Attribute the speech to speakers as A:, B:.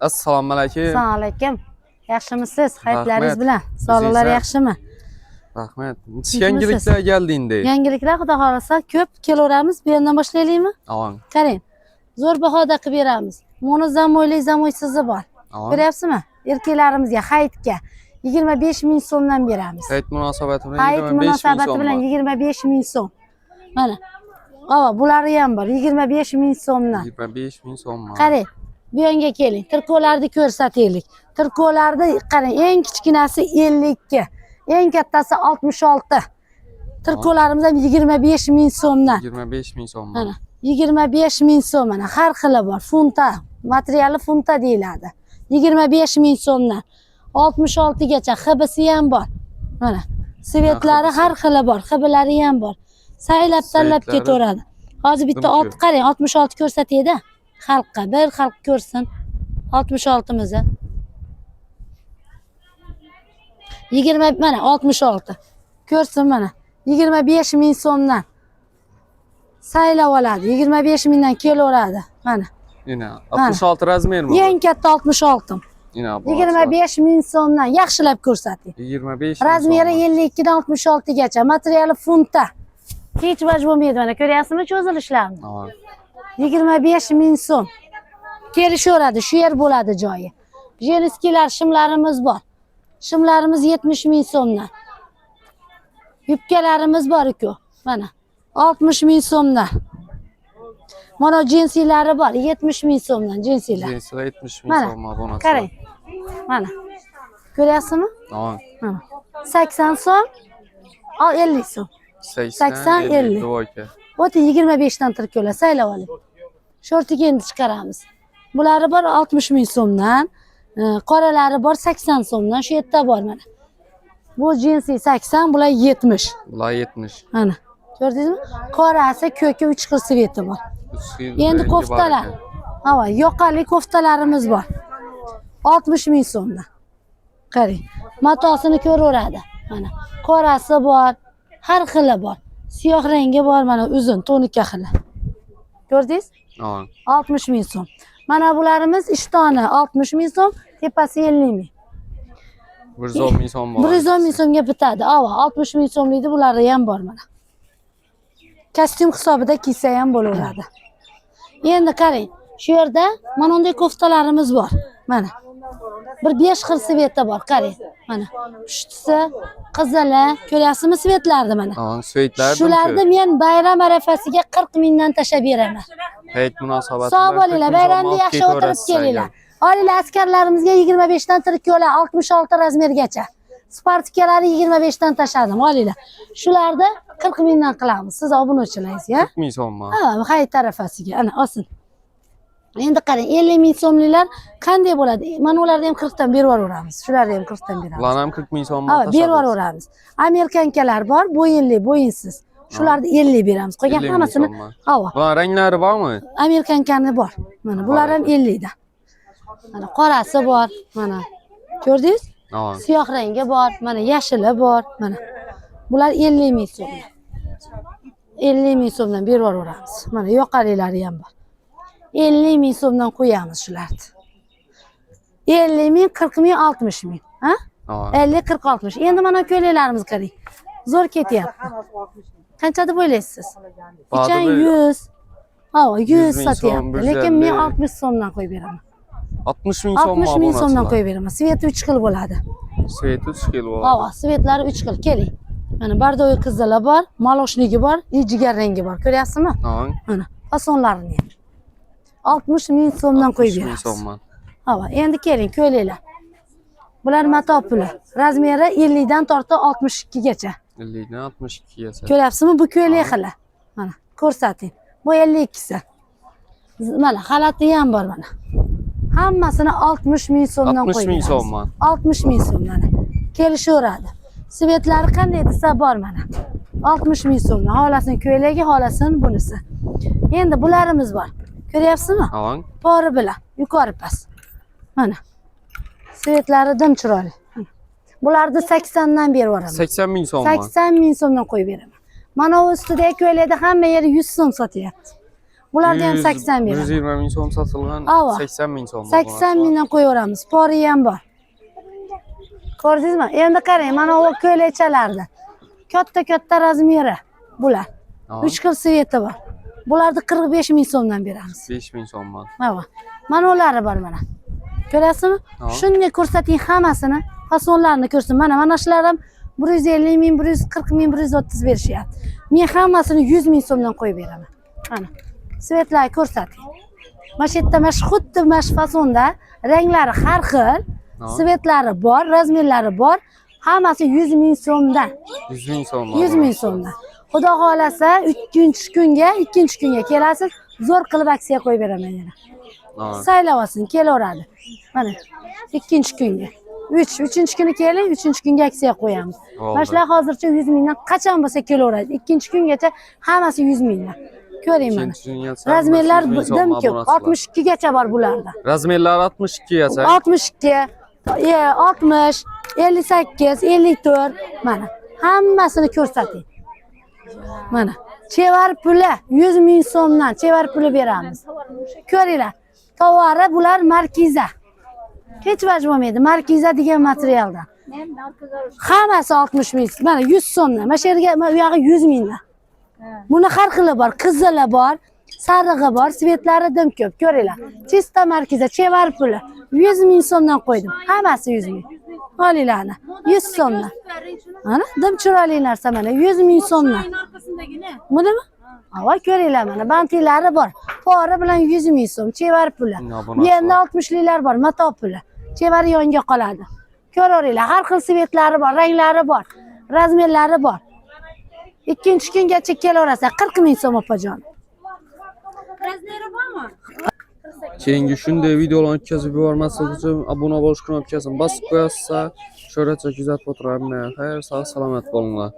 A: Assalomu alaykum.
B: Assalomu alaykum. Yaxshimisiz? Hayitlaringiz
A: Rahmat.
B: bilan. Sog'liqlar
A: O'zingiz?
B: yaxshimi?
A: Rahmat. Yangiliklar geldi indi.
B: Yangiliklar xudo xohlasa ko'p kelaveramiz. Bu yerdan boshlaylikmi?
A: Avan.
B: Qarang. Zo'r bahoda qilib beramiz. Mono zamoyli zamoysizi bor.
A: Avan.
B: Ko'ryapsizmi? Erkaklarimizga hayitga 25 ming so'mdan beramiz.
A: Hayit munosabati bilan
B: Hayit
A: 25 ming
B: munosabati
A: so'm
B: bilan
A: bor.
B: 25 ming so'm. Mana. Ava, bulari ham bor 25 ming so'mdan.
A: 25 ming so'm.
B: Qarang, bu yonga keling. Tirkolarni ko'rsataylik. Tirkolarni qarang, eng kichkinasi 52, eng kattasi 66. Tirkolarimiz ham 25 ming so'mdan.
A: 25 ming so'm.
B: Mana 25 ming so'm, mana har xili bor. Funta, materiali funta deyiladi. 25 ming so'mdan 66 gacha xibisi ham bor. Mana svetlari har xili bor, xibilari ham bor. Saylab tanlab
A: Svetlari
B: ketaveradi. Hozir bitta
A: dim
B: olt qarang, 66 ko'rsatayda xalqqa, bir xalq ko'rsin. 66mizni. 20 mana 66. Ko'rsin mana. 25 ming so'mdan saylab oladi. 25 mingdan kelaveradi. Mana.
A: Yine 66 razmermi? bu?
B: Eng katta 66.
A: Yine bu
B: 25 ming so'mdan yaxshilab ko'rsating.
A: 25 ming
B: Razmeri
A: so'm.
B: 52 dan 66 gacha. Materiali funta. Hech vaj bo'lmaydi mana. Ko'ryapsizmi cho'zilishlarni?
A: Avan.
B: 25 ming so'm. Kelishaveradi, shu yer bo'ladi joyi. Jenskilar shimlarimiz bor. Shimlarimiz 70 ming so'mdan. Yubkalarimiz bor uku. Mana 60 ming so'mdan. Mana jinsilari bor 70 ming so'mdan jinsilar.
A: Jinsilar 70 ming
B: Mana,
A: so'm abonasi.
B: Qarang. Mana. Ko'ryapsizmi?
A: Avan.
B: Mana. 80 so'm, al 50 so'm.
A: 80
B: 80,
A: 50
B: 50.
A: Dvoyka.
B: O'ti 25 dan tirkolar saylab oling. Shortiga endi chiqaramiz. Bulari bor 60 ming so'mdan, qoralari bor 80 so'mdan. Shu yerda bor mana. Bu jinsi 80, bular 70.
A: Bular 70.
B: Mana. Ko'rdingizmi? Qorasi, ko'ki 3 xil sveti bor.
A: Üç xil
B: Endi
A: rengi bor
B: koftalar.
A: ekan.
B: Hava, yoqali koftalarimiz bor. 60 ming so'mdan. Qarang. Matosini ko'raveradi. Mana qorasi bor, har xili bor. Siyoh rangi bor, mana uzun, tonika xili. Ko'rdingiz?
A: Avan.
B: 60 ming so'm. Mana bularimiz ishtoni 60 ming so'm, tepasi 50 ming.
A: 110 ming so'm bor.
B: 110 ming so'mga bitadi. Ava, 60 ming so'mlikni bulari ham bor mana. Kostyum hisobida kiysa ham bo'laveradi. Endi qarang, shu yerda mana bunday koftalarimiz bor. Mana. Bir 5 xil sveti bor, qarang. Mana. Pushtisi, qizili, ko'ryapsizmi svetlarni mana.
A: Avan, svetlar
B: Shularni men bayram arafasiga 40 mingdan tashlab beraman.
A: Hayit munosabati
B: Sog'
A: bilan
B: bo'linglar,
A: 40 ming so'm
B: bayramda
A: olib
B: yaxshi o'tirib
A: ketaverasiz
B: kelinglar.
A: agar.
B: Olinglar, askarlarimizga 25 dan tirkolar 66 razmergacha. Spartikalari 25 dan tashladim, olinglar. Shularni 40 mingdan qilamiz. Siz obunachilaringizga.
A: 40 ming so'mmi?
B: Ha, hayit arafasiga. Ana, olsin. Endi qarang, 50 ming so'mliklar qanday bo'ladi? Mana ularni ham 40 dan berib yuboramiz. Shularni ham 40 dan beramiz.
A: Bularni ham 40 ming so'm
B: Ha, berib yuboramiz. Amerikankalar bor, bo'yinli, bo'yinsiz. Shularni 50 beramiz. Qolgan
A: 50 ming
B: hammasini
A: so'mmi?
B: Ava.
A: Bular ranglari bormi?
B: Amerikankani bor. Mana bular ham 50 dan. Mana qorasi bor, mana. Ko'rdingiz?
A: Avan.
B: Siyoh rangi bor, mana yashili bor, mana. Bular 50 ming so'mdan. 50 ming so'mdan berib yuboramiz. Mana yoqalilari ham bor. 50 ming so'mdan qo'yamiz shularni. 50 ming, 40 ming, 60 ming. Ha?
A: Avan.
B: 50, 40, 60. Endi mana ko'ylaklarimiz qarang. Zo'r ketyapti. Qancha deb o'ylaysiz? Pichan
A: Ba'zi bir
B: 100. Ha, 100
A: 100 ming so'm,
B: sotyapti. Lekin men
A: 150.
B: 60 so'mdan qo'yib beraman.
A: 60 ming so'm
B: 60 ming so'mdan qo'yib beraman. Sveti 3 xil bo'ladi.
A: Sveti 3 xil bo'ladi.
B: Ava, svetlari 3 xil. Keling. Mana bardoy qizili bor, maloshnigi bor, и jigar rangi bor. Ko'ryapsizmi?
A: Avan.
B: Mana fasonlarini ham. 60 ming so'mdan qo'yib
A: 60 ming
B: beramiz.
A: so'mman.
B: Ava, endi keling, ko'ylaklar. Bular mato puli. Razmeri 50 dan tortib 62 gacha.
A: 50 dan 62 gacha.
B: Ko'ryapsizmi? Bu ko'ylak xili. Mana ko'rsating. Bu 52si. Mana xalati ham bor mana. Hammasini 60 ming so'mdan
A: 60
B: qo'yib
A: ming
B: beramiz.
A: so'mman.
B: 60 ming so'mdan. Kelishaveradi. Svetlari qanday desa bor mana. 60 ming so'mdan. Xohlasin ko'ylagi, xohlasin bunisi. Endi bularimiz bor. Ko'ryapsizmi?
A: Avan.
B: Pori bilan yuqori past. Mana. Svetlari dim chiroyli. Mana. Bularni 80 dan berib yuboraman.
A: 80 ming so'mman.
B: 80 ming so'mdan qo'yib beraman. Mana u ustidagi ko'ylakda hamma yeri 100 so'm sotyapti. Bularni ham 80 beraman.
A: 120 ming so'm sotilgan,
B: Ava.
A: 80 ming so'm.
B: 80 mingdan qo'yaveramiz. Pori ham bor. Ko'rdingizmi? Endi qarang, mana bu ko'ylakchalarni. Katta-katta razmeri bular. 3 xil цвет i bor. Bularni 45 ming so'mdan beramiz.
A: 5 ming so'mdan.
B: Mana. Mana ulari bor mana. Ko'rasizmi?
A: Ha.
B: Shunday ko'rsating hammasini, fasonlarini ko'rsin. Mana mana shular ham 150 ming, 140 ming, 130 berishyapti. Men hammasini 100 ming so'mdan qo'yib beraman. Mana. Цвет larni ko'rsating. Mana shu yerda mana shu xuddi mana shu fasonda ranglari har xil,
A: Ha.
B: цвет lari bor, razmerlari bor. Hammasi 100 ming so'mdan.
A: 100 ming so'm.
B: 100 ming so'mdan. Xudo xohlasa, ikkinchi kunga kelasiz, zo'r qilib aksiya qo'yib beraman yana.
A: Ha.
B: Saylab olsin, kelaveradi. Mana ikkinchi kunga. 3, uchinchi kuni keling, uchinchi kunga aksiya qo'yamiz.
A: Bo'ldi.
B: Mana shular hozircha 100 mingdan qachon bo'lsa kelaveradi. Ikkinchi kungacha hammasi 100 mingdan. Ko'ring mana.
A: Ikkinchi kunga
B: Razmerlar
A: 100 ming so'm
B: dim ko'p.
A: obunachilar.
B: 62 gacha bor bularda.
A: Razmerlar 62 gacha.
B: 62, 60, 58, 54 mana hammasini ko'rsating. Mana chevar puli 100 ming so'mdan chevar puli beramiz. Ko'ringlar. Tovari bular markiza. Hech vaj bo'lmaydi. Markiza degan materialdan. Hammasi 60 ming. Mana 100 so'mdan. Mana shu yerga mana u yog'i 100 mingdan. Buni har xili bor, qizili bor, sarig'i bor, цвет lari dim ko'p. Ko'ringlar. Чисто markiza, chevar puli 100 ming so'mdan qo'ydim. Hammasi 100 ming. Olinglarni. 100 so'mdan. Mana dim chiroyli narsa mana 100 ming so'mdan. Bunimi? Ava ko'ringlar mana bantilari bor. Pori bilan 100 ming so'm chevar puli.
A: Obunachilar.
B: Bu yerda 60liklar bor, mato puli. Chevar yonga qoladi. Ko'raveringlar, har xil цвет lari bor, ranglari bor, razmerlari bor. Ikkinchi kungacha kelaverasizlar. 40 ming so'm opajon.
C: Razmeri bormi?
A: Keyingi shunday videolarni o'tkazib yubormaslik uchun obuna bo'lish knopkasini bosib qo'yasiz. Sho'racha kuzatib o'tiramiz. Xayr, sog' salomat bo'linglar.